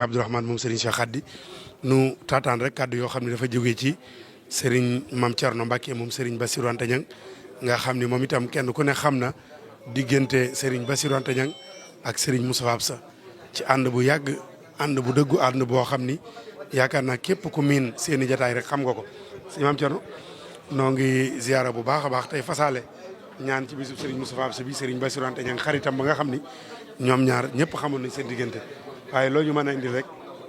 Abdourahmane moom Serigne Cheikh Khady nu taataan rek kàddu yoo xam ne dafa jógee ci Serigne Mame Thierno Mbacké moom Serigne Bassirou Anta Niang nga xam ni moom itam kenn ku ne xam na diggante Serigne Bassirou Anta Niang ak Serigne Moustapha Absa ci ànd bu yàgg ànd bu dëggu ànd boo xam ni yaakaar naa képp ku miin seeni jataay rek xam nga ko si Mame Thierno noo ngi ziyaara bu baax a baax tey fasaale ñaan ci bisub Serigne Moustapha Absa bi Serigne Bassirou Anta Niang xaritam ba nga xam ni ñoom ñaar ñëpp xamoon nañ seen diggante waaye loolu ñu mën a indil rek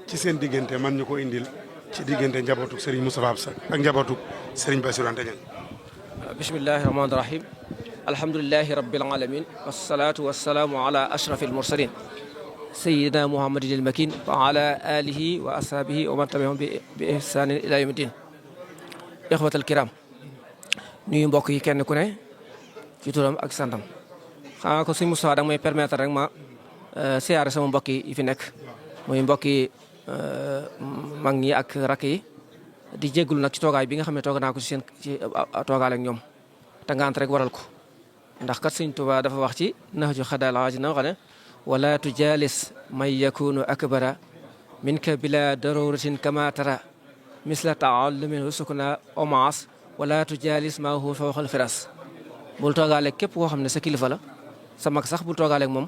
ci seen diggante man ñu ko indil ci diggante njabootu Serigne Moustapha Absa ak njabootu Serigne Bassirou Anta Niang. bismillahi rahmaani rahim alhamdulilahi rabbil alamin wasalaatu wasalaamu ala ashrafil mursalin sayyidina muhammadin al makin wa ala alihi wa ashabihi wa man tabi'ahum bi ihsanin ila yawmi din ixwatal kiram nuyu mbokk yi kenn ku ne ci turam ak santam xanaa ko Serigne Moustapha da may permettre rek ma siyaare sama mbokk yi fi nekk muy mbokk yi mag ñi ak rakk yi di jégglu nag ci toogaay bi nga xam ne toog naa ko ci seen ci toogaale ak ñoom te ngant rek waral ko ndax kat Sëñ Tuubaa dafa wax ci Nahju Xadaal Haaji na wax ne wala tujalis man yakunu akbara minka bila daruratin kama tara misla taallumin wa sukna omaas wala tujalis ma hu fawqal firas bul toogaale képp koo xam ne sa kilifa la sa mag sax bul toogaale ak moom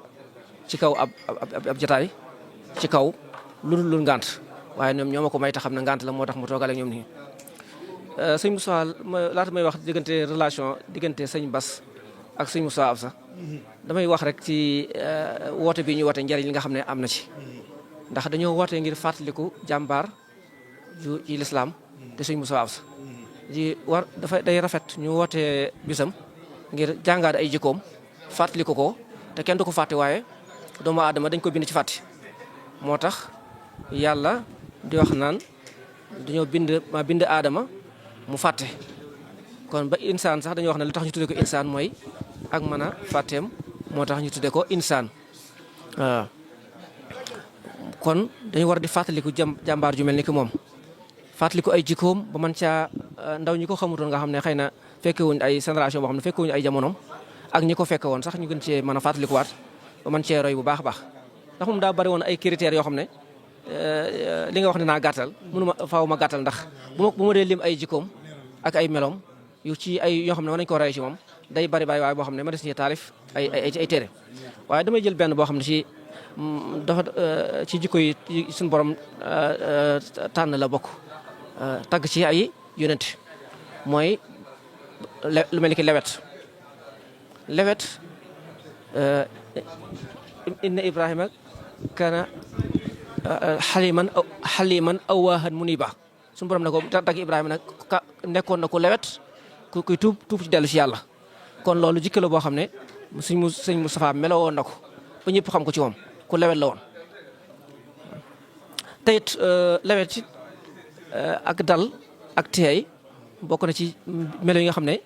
ci kaw ab jataay ci kaw lu dul ngant waaye ñoom ñoo ma ko may tax xam ne ngant la moo tax mu toogaale ak ñoom nii. sëñ Moussa laata may wax diggante relation diggante sëñ Bass ak sëñ Moustapha Absa damay wax rek ci woote bi ñu woote njëriñ li nga xam ne am na ci ndax dañoo woote ngir fàttaliku jàmbaar ju ci lislaam te sëñ Moustapha Absa di war day rafet ñu woote bisam ngir jàngaat ay jikkoom fàttaliku ko te kenn du ko fàtte waaye doomu aadama dañ ko bind ci fàtte moo tax yàlla di wax naan dañoo bind aadama mu fàtte kon ba insaan sax dañuy wax ne lu tax ñu tudde ko insaan mooy ak mën a fàtteem moo tax ñu tudde ko insaan waaw kon dañu war di fàttaliku jàmbaar ju mel ni ki moom fàttaliku ay jikkoom ba man caa ndaw ñi ko xamutoon nga xam ne xëy na fekkewuñ ay génération boo xam ne fekkewuñ ay jamonoom ak ñi ko fekke woon sax ñu gën cee mën a fàttalikuwaat ba man cee roy bu baax a baax ndax moom daa bari woon ay critères yoo xam ne li nga wax ne naa gàttal mënuma faaw ma gàttal ndax bu ma dee lim ay jikkoom ak ay meloom yu ci ay yoo xam ne war nañu ko roy ci moom day bari waaye boo xam ne ma des ci taalif ay téere waaye damay jël benn boo xam ne ci dafa ci jikko yi suñu borom tànn la bokk tagg ci ay yonent mooy lu mel ni ki lewet inna ibrahima kana xaliman awaahan muniba suñu borom ne ko tagg ibrahima nag nekkoon na ku lewet kuy tuub ci dellu ci yàlla kon loolu jikko la boo xam ne sëñ Moustapha meloo woon na ko ba ñëpp xam ko ci moom ku lewet la woon te it lewet ci ak dal ak teey bokk na ci melo yi nga xam ne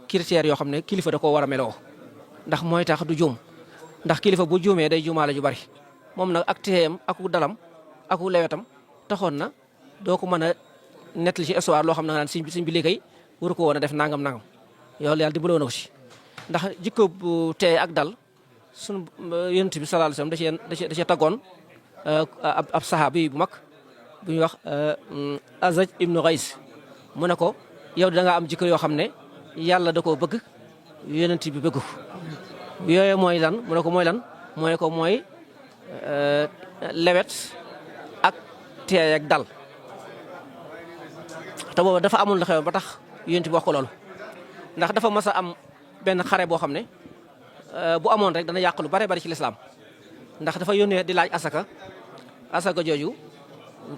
critères yoo xam ne kilifa da koo war a meloo ndax mooy tax du juum ndax kilifa bu juumee day juumaale ju bari moom nag ak teeyam aku dalam aku lewetam taxoon na doo ko mën a nettali ci histoire loo xam ne naan sëñ bi léegi waru ko woon a def nangam yow yàlla dimbaloo na ko ci ndax jikko bu teey ak dal sunu yonent bi sallallahu alayhi wasallam da cee taggoon ab saxaabi bu mag bu ñuy wax Azaj ibnu Qays mu ne ko yow da nga am jikko yoo xam ne yàlla da koo bëgg yonent bi bëgg ko yooyu mooy lan mu ne ko mooy lan mooy lewet ak teey ak dal te boobu dafa amul la xew ba tax yonent bi wax ko loolu ndax dafa mas a am benn xare boo xam ne bu amoon rek dana yàq lu bare bari ci lislaam ndax dafa yónnee di laaj asaka jooju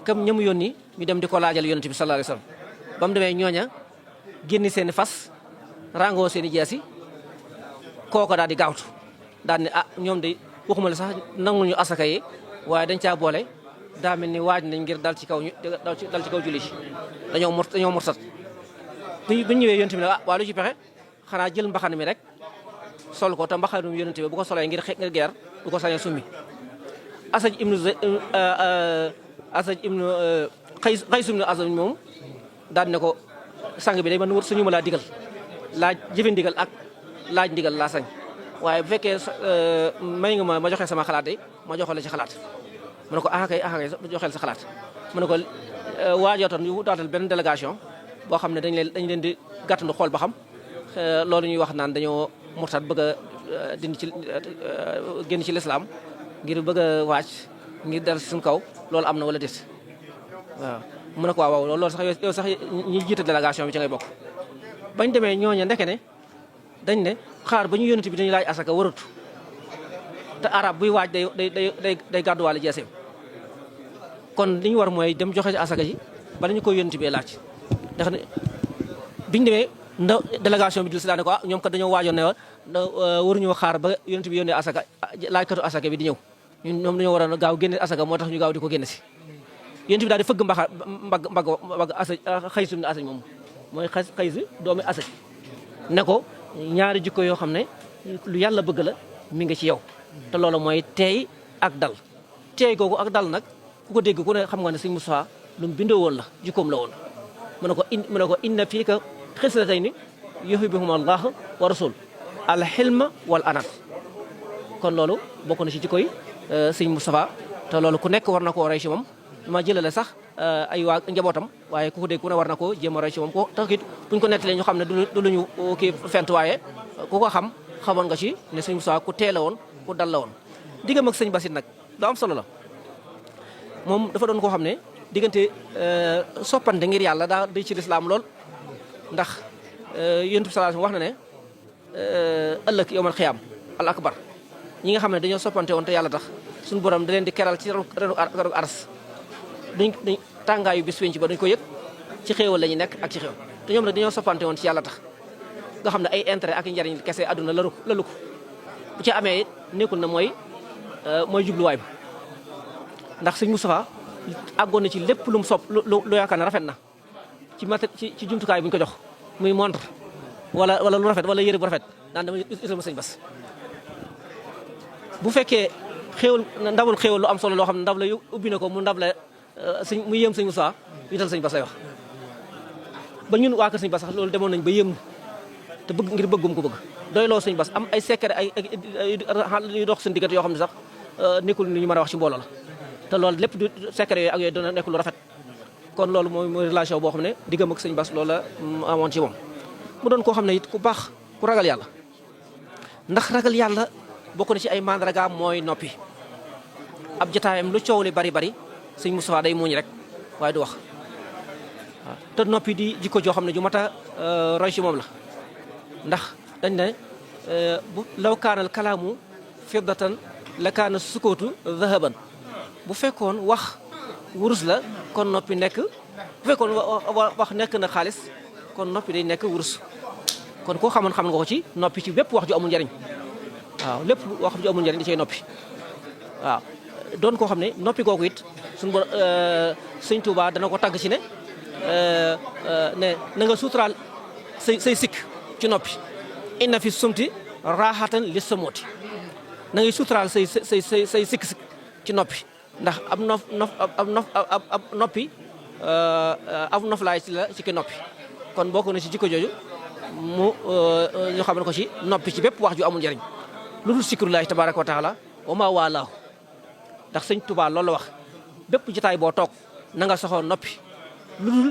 kam ñamu yónni ñu dem di ko laajal yonent bi sallallahu alayhi wasallam ba mu demee ñooña génni seeni fas rangoo seeni jaasi kooko daal di gaawtu daal ne ñoom de waxuma la sax nanguñu asaka yi waaye dañ caa boole daa mel ni waaj nañ ngir dal ci kaw julli ci dañoo mursat bu ñëwee yonent bi ne waa lu ci pexe xanaa jël mbaxan mi rek sol ko te mbaxanum yonent bi bu ko solee ngir geer du ko sañee summi Asaj ibnu Qays ibnu Azam moom daal ne ko sang bi day man suñu ma laa digal laaj jëfe ndigal ak laaj ndigal laa sañ waaye bu fekkee may nga ma joxe sama xalaat de ma joxal la ci xalaat mu ne ko kay joxeel sa xalaat mu ne ko waajootoon yu daatal benn délégation boo xam ne dañ leen di gàttandu xool ba xam loolu ñuy wax naan dañoo murtad bëgg a dindi ci génn ci lislaam ngir bëgg a wàcc ngir dal suñu kaw loolu am na wala déet waaw mu ne ko waaw loolu sax yow sax ñi jiite délégation bi ci ngay bokk bañ demee ñooña ndeke ne dañ ne xaar ba ñu yónent bi dañu laaj asaka waratu te arab buy waaj day gàdduwaale jeeseem kon li ñu war mooy dem joxe ci asaka ji bala ñu koy yónent bi laaj ndax ne biñu demee délégation bi dil si daane ko ñoom kat dañoo waajoon ne waruñoo xaar ba yónent bi yónnee asaka laajkatu asaka bi di ñëw ñoom dañoo war a gaaw génne asaka moo tax ñu gaaw di ko génne si yónent bi daal di fëgg mbagg asaj xaysu ne asaj moom mooy xaysu doomi asaj ne ko ñaari jikko yoo xam ne lu yàlla bëgg la mi ngi ci yow te loolu mooy teey ak dal teey googu ak dal nag ku ko dégg ku ne xam nga ne sëñ Moustapha lu mu bindoo woon la jikkoom la woon mu ne ko inna fiika xislatayni yuhibbuhuma Allah wa rasul al xilma wal anat kon loolu bokk na ci jikko yi sëñ Moustapha te loolu ku nekk war na koo roy ci moom ma jëlale sax ay waa njabootam waaye ku ko dégg ku ne war na koo jéem a roy ci moom ko tax it buñ ko nettalee ñu xam ne du lu ñu kii fent waaye ku ko xam xamoon nga ci ne sëñ Moustapha ku teel la woon ku dal la woon diggam ak sëñ Basit nag lu am solo la moom dafa doon koo xam ne diggante soppante ngir yàlla daa di ci lislaam lool ndax yonent bi sallallahu alayhi wasallam wax na ne ëllëg yawmal xiyaam al akbar ñi nga xam ne dañoo soppante woon te yàlla tax suñu borom da leen di keral ci renu ars duñ tàngaayu bis penc ba duñ ko yëg ci xéewal la ñu nekk ak ci xéew te ñoom nag dañoo soppante woon ci yàlla tax nga xam ne ay intérêt ak njariñ kese àdduna lalu ko bu ci amee it nekkul na mooy jubluwaay bi ndax sëñ Moustapha àggoon na ci lépp lu mu sopp lu yaakaar ne rafet na ci jumtukaay bu ñu ko jox muy montre wala lu rafet wala yëre bu rafet daan dama ital ma sëñ Bass bu fekkee ndabul xéewal lu am solo loo xam ne ndab la ubbi na ko mu ndab la mu yéem sëñ Moustapha ital sëñ Bass lay wax ba ñun waa kër sëñ Bass sax loolu demoon nañ ba yéem te bëgg ngir bëggum ko bëgg doy loo sëñ Bass am ay secret ay yu dox seen diggante yoo xam ne sax nekkul ni ñu mën a wax ci mbooloo la te loolu lépp du secret yooyu ak yooyu dana nekk lu rafet kon loolu mooy relation boo xam ne diggam ak sëñ Bass loolu la amoon ci moom mu doon koo xam ne it ku baax ku ragal yàlla ndax ragal yàlla bokk na ci ay mandargaam mooy noppi ab jotaayam lu coow li bari sëñ Moustapha day muuñ rek waaye du wax waaw te noppi di jikko joo xam ne ju mat a roy ci moom la ndax dañ ne bu law kaanal kalaamu fiddatan la kaana sukootu zahaban bu fekkoon wax wurus la kon noppi nekk bu fekkoon wax nekk na xaalis kon noppi day nekk wurus kon koo xamoon xam nga ko ci noppi ci bépp wax ju amul njariñ waaw lépp wax ju amul njariñ di cay noppi waaw doon koo xam ne noppi googu it suñu bo sëñ Touba dana ko tàgg ci ne na nga suuturaal say sikk ci noppi inna fi sumti raaxatan li samooti na ngay suuturaal say sikk ci noppi ndax ab noppi ab noflaay ci la ci ki noppi kon bokk na ci jikko jooju mu ñu xamal ko ci noppi ci bépp wax ju amul njariñ lu dul sikrullaahi tabaaraka wa taala wa maa waalaahu ndax sëñ Tuubaa loolu la wax bépp jotaay boo toog na nga soxoo noppi lu dul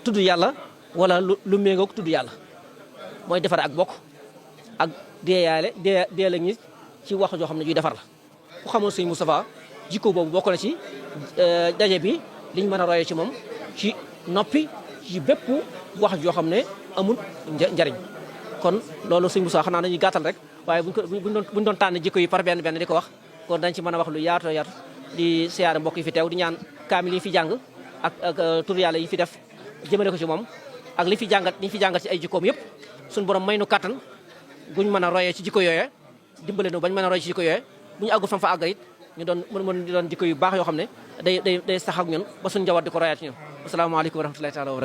tudd yàlla wala lu méngoog tudd yàlla mooy defar ak bokk ak dee la ñi ci wax joo xam ne juy defar la ku xamoon sëñ Moustapha jikko boobu bokk na ci daje bi liñ mën a royee ci moom ci noppi ci bépp wax joo xam ne amul njariñ kon loolu sëñ Moustapha xanaa dañuy gàttal rek waaye buñ doon tànn jikko yi par benn di ko wax kon dañ ci mën a wax lu yaatu yaatu di siyaare mbokk yi fi teew di ñaan kaamil yi fi jàng ak tur yàlla yi fi def jëmale ko ci moom ak li fi jàngat ci ay jikkoom yëpp suñu borom may nu kattan guñ mën a royee ci jikko yooyee dimbale nu bañ mën a royee ci jikko yooyee bu ñu àggul fam fa àgg it ñu doon jikko yu baax yoo xam ne day sax ak ñun ba suñu njaboot di ko royaat ci ñun asalaamaaleykum wa rahmatullahi taala wa barakatuh